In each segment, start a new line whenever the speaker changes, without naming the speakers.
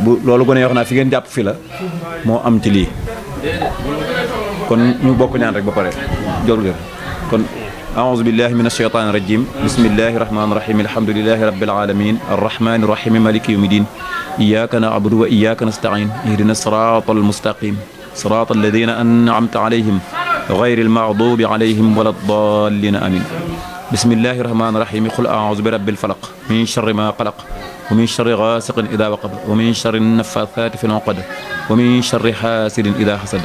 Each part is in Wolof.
bu loolu gone wax naa fi ngeen jàpp fi la moo am ci lii kon ñu bokk ñaan rek ba pare jorul kon أعوذ بالله من الشيطان الرجيم بسم الله الرحمن الرحيم الحمد لله رب العالمين الرحمن الرحيم مالك يوم الدين إياك نعبد وإياك نستعين اهدنا الصراط المستقيم صراط الذين أنعمت عليهم غير المغضوب عليهم ولا الضالين آمين بسم الله الرحمن الرحيم قل أعوذ برب الفلق من شر ما قلق ومن شر غاسق إذا وقب ومن شر النفاثات في العقد ومن شر حاسد إذا حسد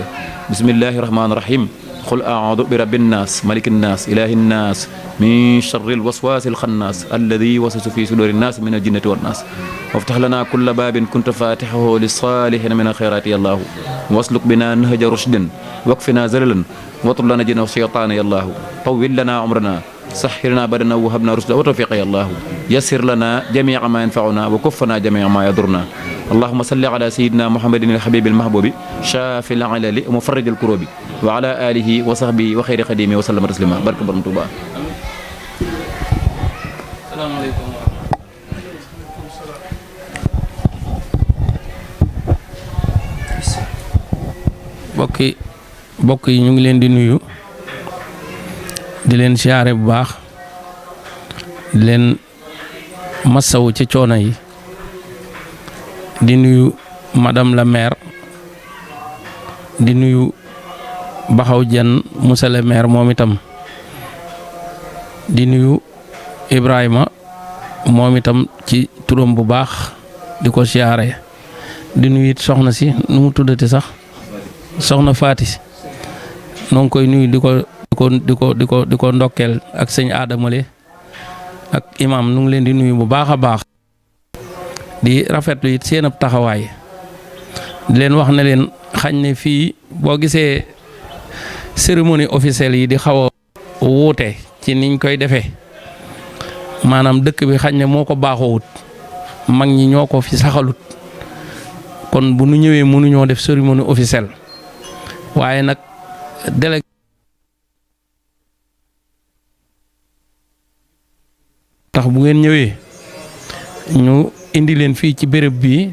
بسم الله الرحمن الرحيم قل أعوذ برب الناس ملك الناس إله الناس من شر الوسواس الخناس الذي يوسوس في صدور الناس من الجنة والناس وافتح لنا كل باب كنت فاتحه للصالحين من الخيرات يا الله واسلك بنا نهج رشد واكفنا زللا واطل لنا جن الشيطان يا الله طول لنا عمرنا سحرنا بدنا وهبنا رشدا وتوفيق يا الله يسر لنا جميع ما ينفعنا وكفنا جميع ما يضرنا اللهم صل على سيدنا محمد الحبيب المحبوب شافي العلل ومفرج الكروب وعلى آله وصحبه وخير خديمه وسلم تسليما بارك برم توبا السلام عليكم
bokk yi ñu ngi leen di nuyu di leen siyaare bu baax di leen massawu ci coono yi di nuyu madame la maire di nuyu Baxaw Jenn monsieur le maire moom itam di nuyu Ibrahima moom itam ci turam bu baax di ko siyaare di nuyu it soxna si nu mu tuddati sax soxna Faati noo ngi koy nuyu di ko ndokkeel ak sëñ Adamale ak imam nu ngi leen di nuyu bu baax a baax di rafetlu it seen ab taxawaay di leen wax ne leen xañ ne fii boo gisee cérémonie officielle yi di xaw a wuute ci niñ koy defee maanaam dëkk bi xañ ne moo ko baaxoowut mag ñi ñoo ko fi saxalut kon bu nu ñëwee mënuñoo def cérémonie officielle waaye nag délégué tax bu ngeen ñëwee ñu indi leen fii ci béréb bi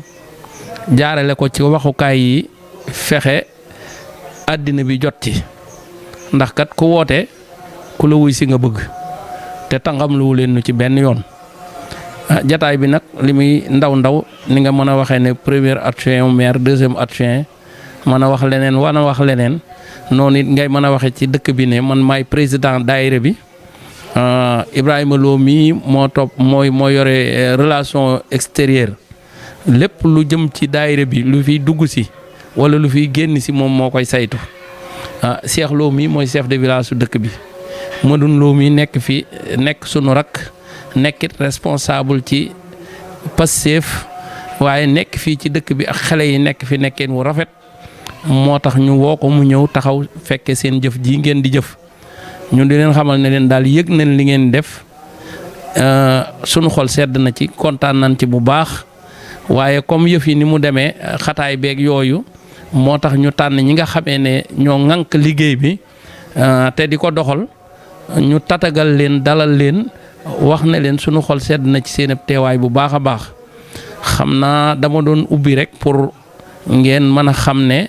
jaarale ko ci waxukaay yi fexe àddina bi jot ci ndax kat ku woote ku la wuy si nga bëgg te tangam lu leen nu ci benn yoon jataay bi nag li muy ndaw ni nga mën a waxee ne premier adjoint maire deuxième adjoint mën a wax leneen wana wax leneen noonu it ngay mën a waxe ci dëkk bi ne man maay président daayira bi Ibrahima Lo mii moo yore relation extérieure lépp lu jëm ci daayira bi lu fiy dugg si wala lu fiy génn si moom moo koy saytu Cheikh Lo mii mooy chef de village su dëkk bi Madoune Lo mii nekk fi nekk sunu rak nekkit responsable ci Pastef waaye nekk fii ci dëkk bi ak xale yi nekk fi nekkeen wu rafet moo tax ñu woo ko mu ñëw taxaw fekke seen jëf ji ngeen di jëf ñun di leen xamal ne leen daal yëg nañ li ngeen def sunu xol sedd na ci kontaan nañ ci bu baax waaye comme yëf yi ni mu demee xataay beeg yooyu moo tax ñu tànn ñi nga xamee ne ñoo ŋànk liggéey bi te di ko doxal ñu tatagal leen dalal leen wax ne leen sunu xol sedd na ci seen teewaay bu baax a baax xam naa dama doon ubbi rek pour ngeen mën a xam ne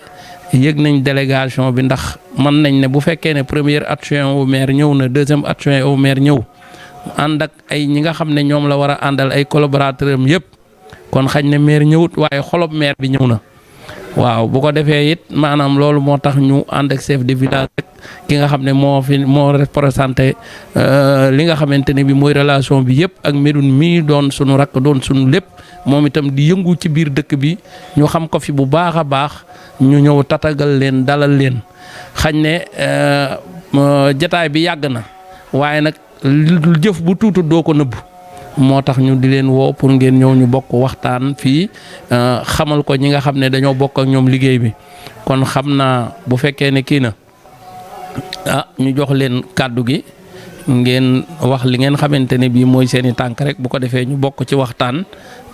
yëg nañ délégation bi ndax mën nañ ne bu fekkee ne premier adjoint au maire ñëw na deuxième adjoint au maire ñëw ànd ak ay ñi nga xam ne ñoom la war a àndal ay collaborateurs am yëpp kon xañ ne maire ñëwut waaye xolob maire bi ñëw na waaw bu ko defee it maanaam loolu moo tax ñu ànd ak chef de village rek ki nga xam ne moo représenté li nga xamante ne bi mooy relation bi yëpp ak Médoune mii doon sunu rakk doon sunu lépp moom itam di yëngu ci biir dëkk bi ñu xam ko fi bu baax a baax ñu ñëw tatagal leen dalal leen xañ ne jataay bi yàgg na waaye nag jëf bu tuutu doo ko nëbb moo tax ñu di leen woo pour ngeen ñëw ñu bokk waxtaan fii xamal ko ñi nga xam ne dañoo bokk ak ñoom liggéey bi kon xam naa bu fekkee ne kii na ñu jox leen kàddu gi ngeen wax li ngeen xamante ne bii mooy seeni tànk rek bu ko defee ñu bokk ci waxtaan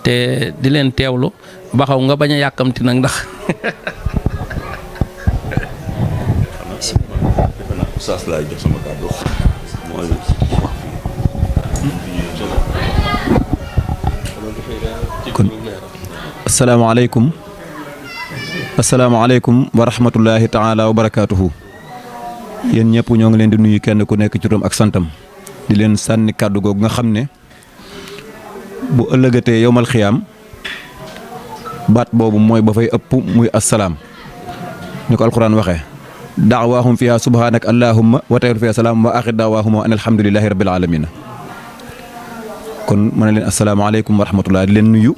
te di leen teewlu Baxaw nga bañ a yàkkamti nag ndax
Oustaz laay jox sama kàddu mooy
asalaamaaleykum wa rahmatullahi taala wa barakaatuhu. yéen ñëpp ñoo ngi leen di nuyu kenn ku nekk ci turam ak santam di leen sànni kàddu googu nga xam ne bu ëllëgatee yowmal xiyaam baat boobu mooy ba fay ëpp muy assalaam ñu ko alquran waxee da'waahum fiha subhaanaka allahumma wa tahiyyatuhum fiha salaam wa aaxiru da'waahum an alhamdulillahi rabbil aalamiin. kon ma ne leen asalaamaaleykum wa rahmatullah di leen nuyu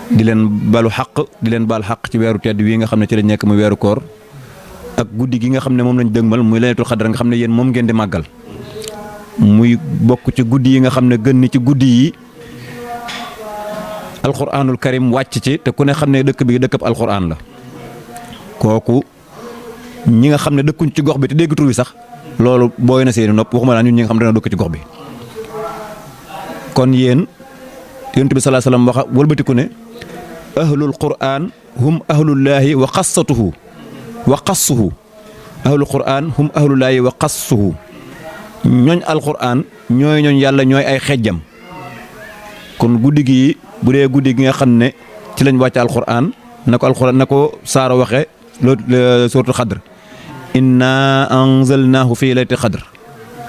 di leen balu xaq di leen baal xaq ci weeru tedd wi nga xam ne ci lañ nekk muy weeru koor ak guddi gi nga xam ne moom lañ dëgmal muy laylatul xadr nga xam ne yéen moom ngeen di màggal muy bokk ci guddi yi nga xam ne gën ni ci guddi yi alquranul karim wàcc ci te ku ne xam ne dëkk bi dëkkab alquran la kooku ñi nga xam ne dëkkuñ ci gox bi te dégg tur wi sax loolu booy na seeni nopp waxuma laa ñun ñi nga xam ne dana dëkk ci gox bi kon yéen yonent bi sallallahu alayhi wasallam waxa wëlbatiku ne ahlul qur'an hum ahlullaahi wa xassatuhu wa xassuhu ahlul qur'an hum ahlullaahi wa xassuhu ñooñ alqur'an ñooy ñooñ yàlla ñooy ay xejjam kon guddi gi bu dee guddi gi nga xam ne ci lañ wàcc alqur'an na ko alqur'an na ko saara waxe loolu suuratul xadr inna anzalnaahu fi laylatil xadr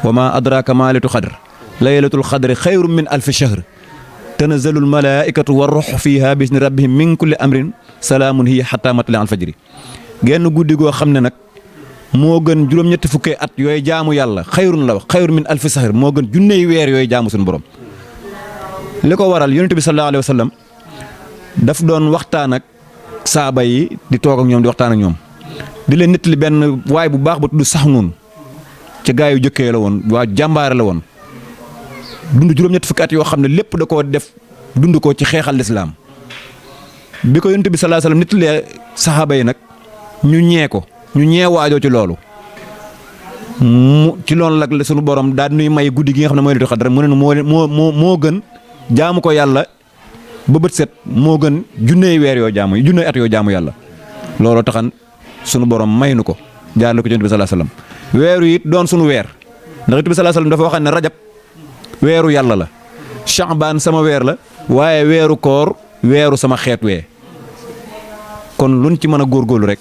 wa ma adraka ma laylatul xadr laylatul xadri xayrun min alfi shahr tanazzalul malaa'ikatu war ruuhu fiihaa bi izni rabbihim min kulli amrin salaamun hiya hattaa matla'il fajri genn guddi goo xam ne nag moo gën juróom-ñetti fukki at yooyu jaamu yàlla xayrun la wax xayrun min alfi shahr moo gën junney weer yooyu jaamu suñu borom. li ko waral yonent bi sallallahu alayhi wa sallam daf doon waxtaan ak saaba yi di toog ak ñoom di waxtaan ak ñoom di leen nettali benn waay bu baax ba tudd Saxnuun ca gaa yu jëkkee la woon waa jàmbaare la woon. dund juróom-ñetti fukki at yoo xam ne lépp da koo def dund ko ci xeexal lislaam bi ko yonent bi sallallahu alayhi wasallam nettalee saxaaba yi nag ñu ñee waajoo ci loolu ci loolu nag la sunu borom daal nuy may guddi gi nga xam ne mooy laylatul qadr mu ne moo gën jaamu ko yàlla ba bët set moo gën junney weer yoo jaamu junney at yoo jaamu yàlla looloo taxan sunu borom may nu ko jaarale ko ci yonent bi sallallahu alayhi wasallam weeru it doon sunu weer ndax yonent bi sallallahu alayhi wasallam dafa waxal ne rajab weeru yàlla la Sha'baan sama weer la waaye weeru koor weeru sama xeet wee kon luñ ci mën a góorgóorlu rek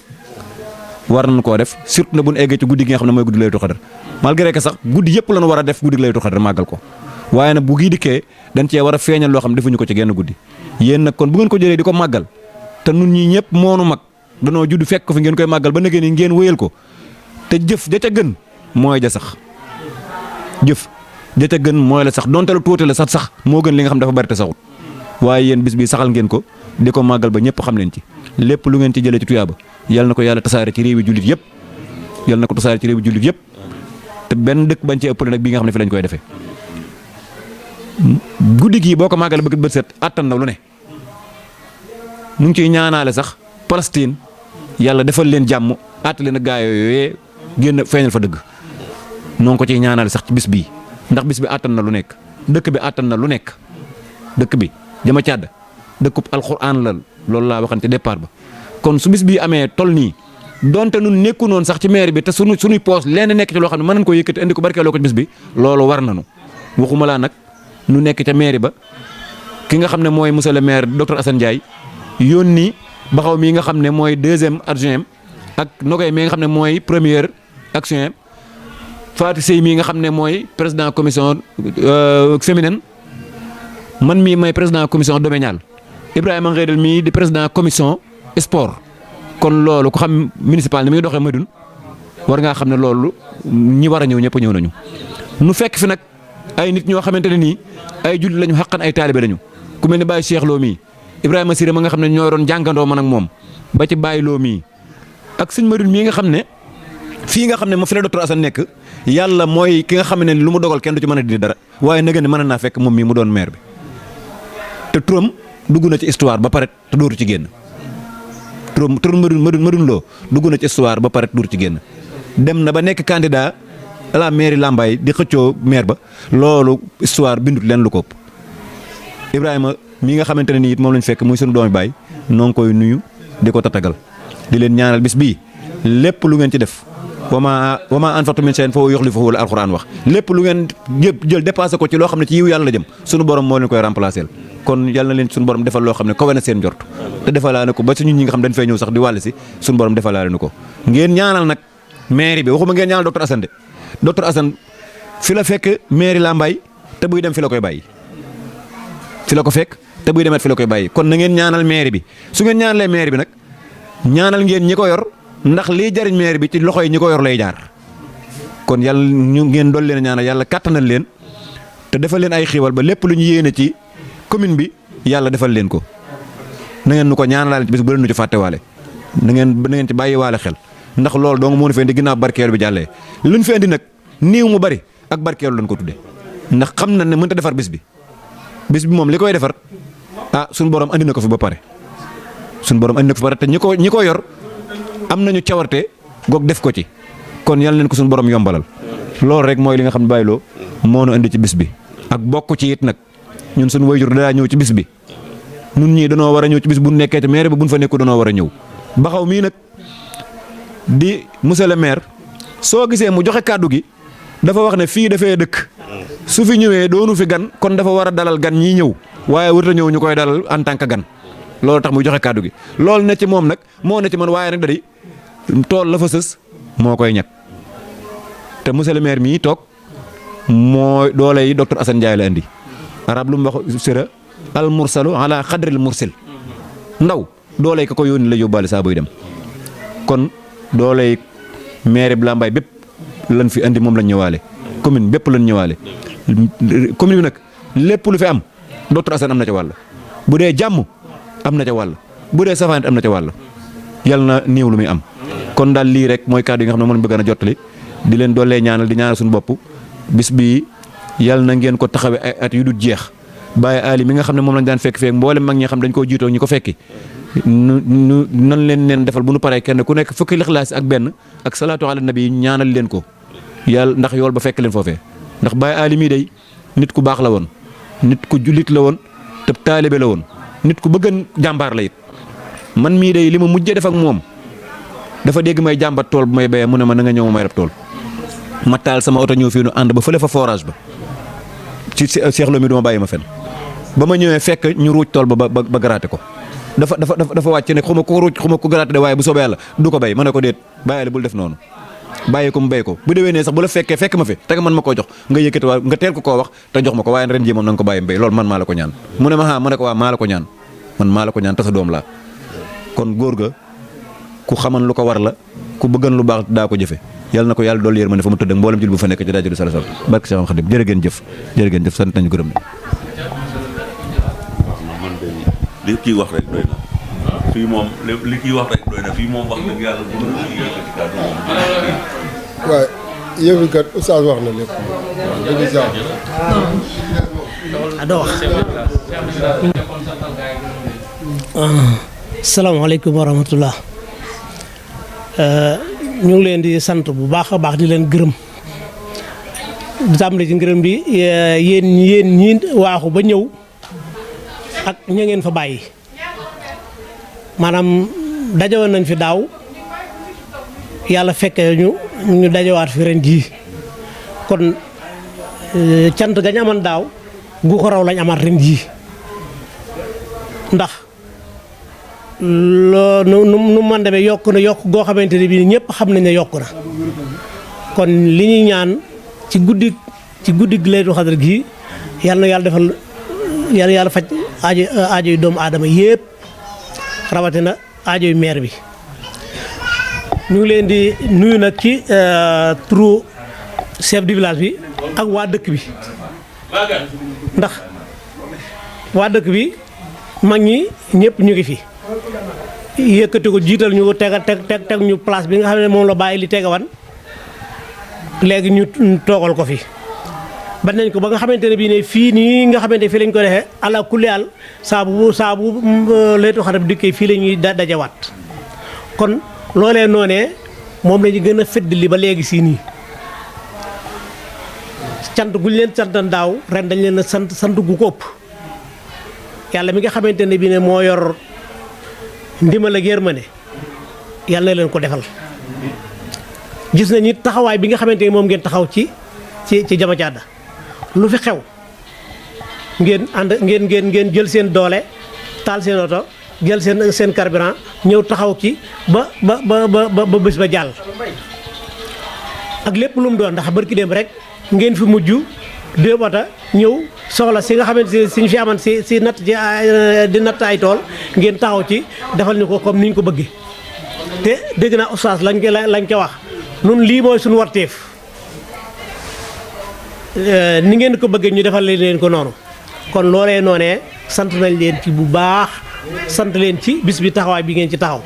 war nañ koo def surtout na bu ñu eggee ci guddi gi nga xam ne mooy guddi laylatul qadr malgré que sax guddi yëpp lañu war a def guddi laylatul qadr màggal ko waaye nag bu gii dikkee dañ cee war a feeñal loo xam ne defuñu ko ci genn guddi yéen nag kon bu ngeen ko jëlee di ko màggal te nun ñii ñëpp moonu mag danoo judd fekk ko fi ngeen koy màggal ba negee ni ngeen wéyal ko te jëf ja ca gën mooy ja sax jëf jëte gën mooy la sax donte lu tuuti la sax moo gën li nga xam dafa bari te saxul waaye yéen bis bi saxal ngeen ko di ko màggal ba ñëpp xam leen ci lépp lu ngeen ci jëlee ci tuyaaba yal na ko yàlla tasaare ci réewi jullit yëpp yal na ko tasaare ci réewi jullit yëpp te benn dëkk bañ ci ëppale nag bi nga xam ne fi lañ koy defee guddi gii boo ko màggal ba bët set attan na lu ne nu ngi ciy ñaanaale sax Palestine yàlla defal leen jàmm àtte leen ak gaa yooyu génn feeñal fa dëgg noo ngi ko ciy ñaanaale sax ci bis bii ndax bis bi àttan na lu nekk dëkk bi àttan na lu nekk dëkk bi jama càdd dëkkub alxuraan la loolu laa waxante départ ba kon su bis bii amee tol nii donte nun nekku noonu sax ci maire bi te suñuy poos lenn nekk ci loo xam ne mën nañ ko yëkkati indi ko barkeeloo ko ci bis bi loolu war nañu waxuma laa nag nu nekk ca maire ba ki nga xam ne mooy monsieur le maire docteur Assane Ndiaye yónni baxaw mii nga xam ne mooy deuxième adjoint ak Nogay mi nga xam ne mooy première action Fatou Sey mii nga xam ne mooy président commission féminine man mii may président commission domaniale Ibrahima Ngédel mii di président commission sport kon loolu ku xam municipal ni muy doxee Médoune war ngaa xam ne loolu ñi war a ñëw ñëpp ñëw nañu. nu fekk fi nag ay nit ñoo xamante ne nii ay jullit lañu xaqan ay taalibe lañu ku mel ni Baye Cheikh Lo mii Ibrahima Siré ma nga xam ne ñoo doon jàngandoo man ak moom ba ci Baye Lo mii ak sëñ Médoune mii nga xam ne fii nga xam ne ma fi la docteur Assane nekk. yàlla mooy ki nga xam ne lu mu dogal kenn du ci mën a dindi dara waaye nag ne mën naa fekk moom mii mu doon maire bi te turam dugg na ci histoire ba pare te dootu ci génn turam Médoune Lo dugg na ci histoire ba pare te dootu ci génn dem na ba nekk candidat à la mairie Lambaye di xëccoo maire ba loolu histoire bindut leen lu ko ëpp Ibrahima mii nga xamante ne nii it moom lañ fekk muy sunu doomi baay noo ngi koy nuyu di ko tatagal di leen ñaanal bis bii lépp lu ngeen ci def wa maa anfaqtum min shay'in fa huwa yukhlifuhu la alxuraan wax lépp lu ngeen jël dépassé ko ci loo xam ne ci yiw yàlla la jëm sunu borom moo leen koy remplacer kon yal na leen sunu borom defal loo xam ne kawe na seen njort te defalaa ne ko ba suñu ñi nga xam dañ fay ñëw sax di wàll si sunu borom defalaa leen ko ngeen ñaanal nag mairie bi waxuma ngeen ñaanal docteur Assane de docteur Assane fi la fekk mairie Lambaye te buy dem fi la koy bàyyi fi la ko fekk te buy demet fi la koy bàyyi kon na ngeen ñaanal mairie bi su ngeen ñaanalee mairie bi nag ñaanal ngeen ñi ko yor ndax liy jariñ mairie bi ci loxo yi ñi ko yor lay jaar kon yàlla ñu ngeen dool leen a ñaanal yàlla kàttanal leen te defal leen ay xiiwal ba lépp lu ñu yéene ci commune bi yàlla defal leen ko na ngeen nu ko ñaanalaale ci bis bu leen nu ci fàttewaale na ngeen ci bàyyiwaale xel ndax loolu dong moo ñu fi indi ginnaaw barkeelu bi jàllee luñ fi indi nag niiw mu bari ak barkeelu lañ ko tudde ndax xam na ne mënta defar bis bi moom li koy defar suñu borom andi na ko fi ba pare suñu borom andi na ko fi ba pare te ñi ko yor am nañu cawarte goog def ko ci kon yàlla leen ko suñu borom yombalal loolu rek mooy li nga xam ne bàyyiloo moo nu indi ci bis bi ak bokk ci it nag ñun suñu wayjur daa ñëw ci bis bi nun ñii danoo war a ñëw ci bis bu nekkee te maire ba buñ fa nekku danoo war a ñëw baxaw mii nag di monsieur le maire soo gisee mu joxe kàddu gi dafa wax ne fii dafay dëkk su fi ñëwee doonu fi gan kon dafa war a dalal gan ñii ñëw waaye warut a ñëw ñu koy dalal en tant que gan loolu tax muy joxe kàddu gi loolu ne ci moom nag moo ne ci man waaye nag da di tool la fa sës moo koy ñag te monsieur le maire mii toog mooy doole yi docteur Assane Ndiaye la indi arab lu mu wax sira al mursalu ala xadril mursil ndaw doole yi ka ko yónni la yóbbaale saa buy dem kon doole yi maire bi Lambaye bépp lan fi indi moom lañ ñëwaale commune bépp lañ ñëwaale commune bi nag lépp lu fi am docteur Assane am na ca wàll bu dee jàmm am na ca wàll bu dee safaanit am na ca wàll yal na néew lu muy am kon daal lii rek mooy kàddu yi nga xam ne moom bëgg na jottali di leen doolee ñaanal di ñaanal suñu bopp bis bii yal na ngeen ko taxawee ay at yu dul jeex bàyyi aali mi nga xam ne moom lañ daan fekk feek mboolem mag ñi nga xam dañ koo jiitoo ñi ko fekki nu nan leen defal bu nu paree kenn ku nekk fukki lixlaas ak benn ak salaatu ala nabi ñaanal leen ko yàlla ndax yool ba fekk leen foofee ndax bàyyi aali mii day nit ku baax la woon nit ku jullit la woon te taalibe la woon nit ku bëggan jàmbaar la it man mii day li ma mujjee def ak moom dafa dégg may jàmbat tool bu may béyee mu ne ma na nga ñëw ma may rab tool ma taal sama oto ñëw fii nu ànd ba fële fa forage ba ci Cheikh Lo mi du ma bàyyi ma fen ba ma ñëwee fekk ñu ruuj tool ba garaate ko dafa wàcc ne xuma ko ruuj xuma ko garaate de waaye bu soobee yàlla du ko bay ma ne ko déet bàyyi bul def noonu bàyyi ko mu béy ko bu déwee nee sax bu la fekkee fekk ma fi te nga mën ma koo jox nga yëkkati waa nga teel ko koo wax te jox ma ko waaye ren jii moom na nga ko bàyyi mbéy loolu man maa la ko ñaan mu ne ma ma ne ko waa maa la ko ñaan man maa la ko ñaan te sa doom laa kon góor ga ku xaman lu ko war la ku bëggan lu baax daa ko jëfe yàlla na ko yàlla dool yërmande fa mu tëdd ak mboolem jul bu fa nekk ci daajul sala sal barke Cheikh Khadim jërë ngeen jëf sant nañu gërëm
man de li kii wax rek doy na fii moom li kii wax rek doy na fii moom wax dëgg yàlla bu yëkkati kàddu moom
waaye yëfi kat oustaz wax na lépp dëgg saa
doo wax salaamaaleykum wa rahmatullah ñu ngi leen di sant bu baax a baax di leen gërëm di tàmbali ci ngërëm bi yéen ñi waaxu ba ñëw ak ña ngeen fa bàyyi maanaam dajewoon nañ fi daaw yàlla fekke ñu dajewaat fi ren jii kon cant gañ amoon daaw gu ko raw lañ amaat ren jii ndax loo nu man demee yokk na yokk goo xamante ne bii ñëpp xam nañ ne yokk na kon li ñuy ñaan ci guddi Laylatul Qadr gi yàlla na yàlla defal yàlla faj aajo yu doomu aadama yëpp rawatina aajo yu maire bi ñu ngi leen di nuyu nag ci turu chef du village bi ak waa dëkk bi ndax waa dëkk bi mag ñi ñëpp ñu ngi fi yëkkati ko jiital ñu teg ñu place bi nga xam ne moom la bàyyi li tegawan léegi ñu toogal ko fi ba nañ ko ba nga xamante ne bii ne fii nii nga xamante fii lañ ko defee ala kulli al saabu Laylatul Qadr dikkee fii la ñuy dajawaat kon loolee noonee moom la ñu gën a fedd li ba léegi sii nii cant guñ leen santan daaw ren dañ leen a sant gu ko ëpp yàlla mi nga xamante ne bii ne moo yor ndimbal ak yërmande yàlla na leen ko defal gis nañ ni taxawaay bi nga xamante ni moom ngeen taxaw ci Jama Caada lu fi xew ngeen ànd ngeen jël seen doole taal seen oto jël seen carburant ñëw taxaw ci ba bés ba jàll ak lépp lu mu doon ndax barki dem rek ngeen fi mujj deux bata ñëw soxla si nga xamante ne si ñu fi aman si natt ci di natt ay tool ngeen taxaw ci defal ñu ko comme ni ñu ko bëggee te dégg naa oustaz lañ ca wax nun lii mooy suñu warteef ni ngeen ko bëggee ñu defal leen ko noonu kon loolee noonee sant nañ leen ci bu baax sant leen ci bis bi taxawaay bi ngeen ci taxaw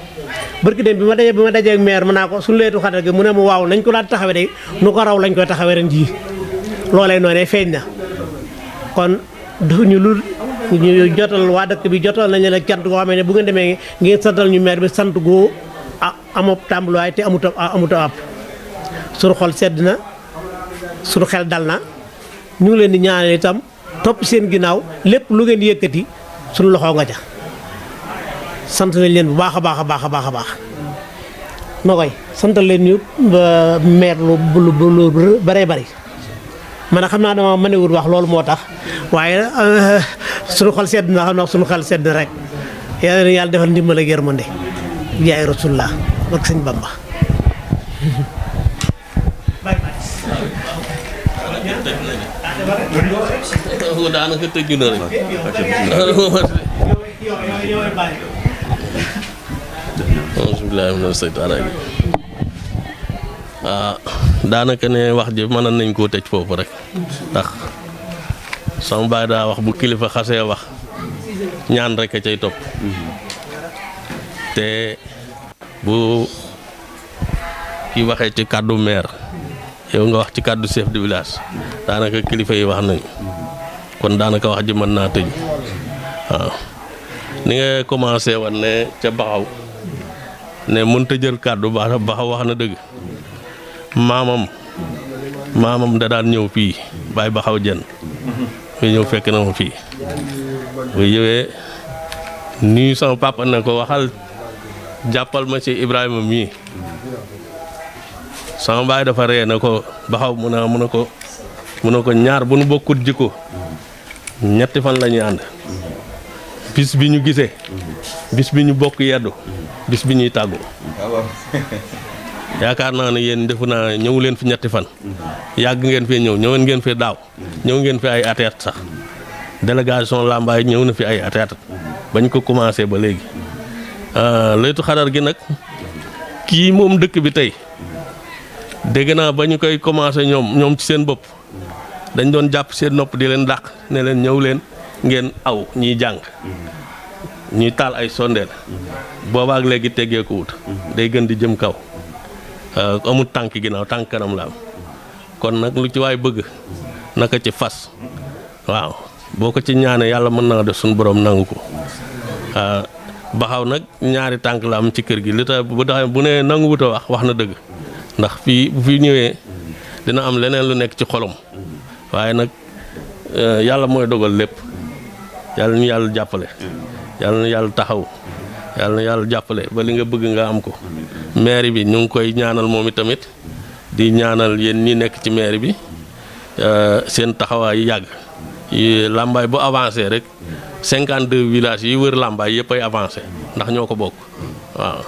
barki dem bi ma dajee ak maire mën naa ko suñu leetu xatal gi mu ne mu waaw nañ ko daan taxawee de nu ko raw lañ koy taxawee ren jii loolee noonee feeñ na kon ñu lu ñu jotal waa dëkk bi jotal nañ leen ak cant goo xam ne bu ngeen demee ngeen santal ñu maire bi sant goo amut tàmbaliwaay te amut a àpp suñu xol sedd na suñu xel dal na ñu ngi leen di ñaanal itam topp seen ginnaaw lépp lu ngeen di yëkkati suñu loxo nga ca sant nañ leen bu baax a baax a baax a baax a baax noo koy santal leen ñu maire lu bëree bëri man xam naa dama mënewul wax loolu moo tax waaye suñu xol sedd na xam na suñu xel sedd na rek yàlla defal ndimbal ak yërmande jaay rasulullah ak sëñ Bamba
daanaka tëju na rek daanaka ne wax ji mën nañ koo tëj foofu rek ndax sama baay daa wax bu kilifa xasee wax ñaan rek a cay topp te bu ki waxee ci kàddu maire yow nga wax ci kàddu chef de village daanaka kilifa yi wax nañu kon daanaka wax ji mën naa tëj waaw ni nga commencé woon ne ca baxaw ne mënta jël kàddu baxaw wax na dëgg maamam da daan ñëw fii bàyyi baxaw jenn muy ñëw fekk na ma fii bu ñëwee nuyu sama papa ne ko waxal jàppal ma ci Ibrahima mii sama baay dafa ree na ko baxaw mu ne ko ñaar bu nu bokkut jikko ñetti fan la ñuy ànd bis bi ñu gisee bis bi ñu bokk yeddu bis bi ñuy tàggu yaakaar naa ne yéen defu naa ñëw leen fi ñetti fan yàgg ngeen fee ñëw ngeen fee daaw ñëw ngeen fi ay ateet sax délégation Lambaye ñëw na fi ay ateet bañ ko commencé ba léegi laytu xadar gi nag kii moom dëkk bi tey dégg naa ba ñu koy commencé ñoom ci seen bopp dañ doon jàpp seen nopp di leen dàq ne leen ñëw leen ngeen aw ñiy jàng ñuy taal ay sondeel boobaak léegi teggee ko wut day gën di jëm kaw amul tànk ginnaaw tànk kanam la am kon nag lu ci waay bëgg naka ci fas waaw boo ko ci ñaanee yàlla mën naa def suñu borom nangu ko baxaw nag ñaari tànk la am ci kër gi li tax bu ne nangu wut a wax na dëgg ndax fii bu fi ñëwee dina am leneen lu nekk ci xolom waaye nag yàlla mooy dogal lépp yàlla ñu yàlla jàppale yàlla na yàlla taxaw yàlla na yàlla jàppale ba li nga bëgg nga am ko maire bi ñu ngi koy ñaanal moom itamit di ñaanal yéen ñi nekk ci maire bi seen taxawaay yàgg Lambaye bu avancé rek 52 villages yi wër Lambaye yëpp ay avancé ndax ñoo ko bokk waaw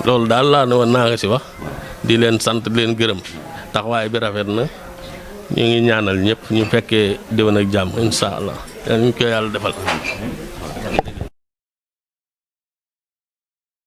loolu daal laa ne woon naa nga si wax di leen sant di leen gërëm taxawaay bi rafet na ñu ngi ñaanal ñëpp ñu fekkee déwén ak jàmm incha allah ñu ko yàlla defal.